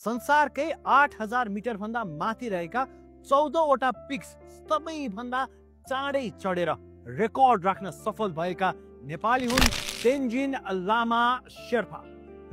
संसारकै 8000 मिटर भन्दा माथि रहेका 14 वटा पिक्स सबैभन्दा चाँडै चढेर रेकर्ड राख्न सफल भएका नेपाली हुन् तेन्जिन लामा शेर्पा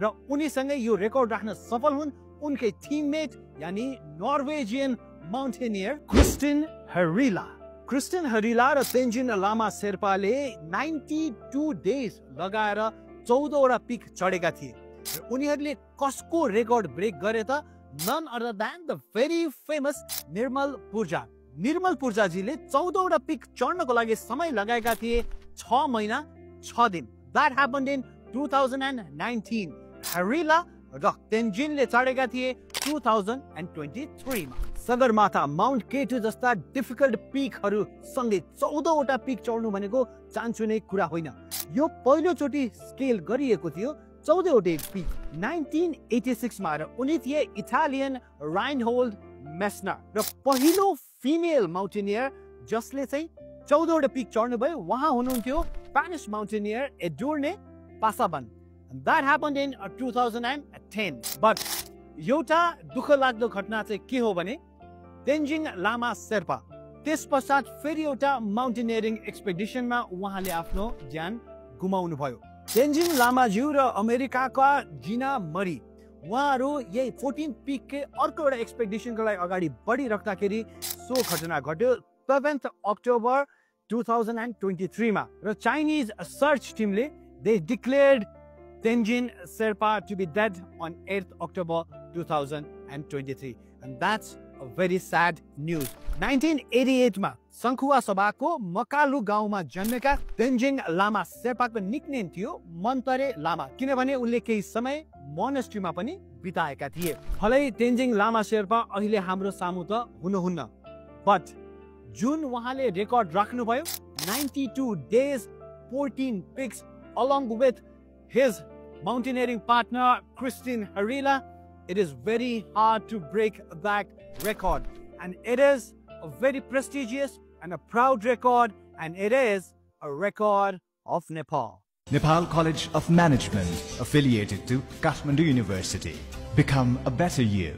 र उनीसँगै यो रेकर्ड राख्न सफल हुन् उनकै टिममेट यानी नर्वेजियन माउन्टेनियर क्रिस्टिन हरिला। क्रिस्टिन हरिला र तेन्जिन लामा शेर्पाले 92 डेज लगाएर 14 वटा पिक चढेका थिए र उनीहरूले कसको रेकर्ड ब्रेक गरे त none other than the very famous Nirmal Purja. Nirmal पूर्जाजीले 14 वटा पिक चढ्नको लागि समय लगाएका थिए 6 महिना 6 दिन। That happened in 2019. हरिला र तेन्जिनले चढेका थिए 2023 मा। सगरमाथा माउन्ट केटु जस्ता डिफिकल्ट पिकहरू सँगै 14 वटा पिक चढ्नु भनेको चान्चुने कुरा होइन। यो पहिलोचोटि स्केल गरिएको थियो 14 वटा पिक 1986 मा र उनी थिए इटालियन राइनहोल्ड मेस्नर र पहिलो फिमेल माउन्टेनियर जसले चाहिँ 14 वटा पिक चढ्नु भयो उहाँ हुनुहुन्थ्यो Spanish mountaineer Edurne Pasaban. That happened in 2010. But एउटा दुःख लाग्दो घटना चाहिँ के हो भने तेन्जिन लामा शेर्पा त्यस पश्चात फेरि एउटा माउन्टेनियरिङ एक्सपेडिसनमा उहाँले आफ्नो ज्यान गुमाउनु भयो। तेन्जिन लामाज्यू र अमेरिकाका जिना मरी उहाँहरू यही 14 पिककै अर्को एउटा एक्सपेडिसनको लागि अगाडि बढिराख्दाखेरि सो घटना घट्यो 7 अक्टोबर 2023 मा र चाइनिज सर्च टिमले they declared Tenzin Sherpa to be dead on 8th October 2023 and that's a very sad news. 1988 मा सङ्खुवा सभाको मकालु गाउँमा जन्मेका तेन्जिन लामा शेर्पाको निकनेम थियो मन्तरे लामा किनभने उनले केही समय मोनेस्ट्रीमा पनि बिताएका थिए। भलै तेन्जिन लामा शेर्पा अहिले हाम्रो सामु त हुनुहुन्न बट जुन उहाँले रेकर्ड राख्नुभयो 92 days 14 pics along with his mountaineering partner Christine Harila, it is very hard to break that record and it is a very prestigious and a proud record and it is a record of Nepal. Nepal College of Management affiliated to Kathmandu University. Become a better you.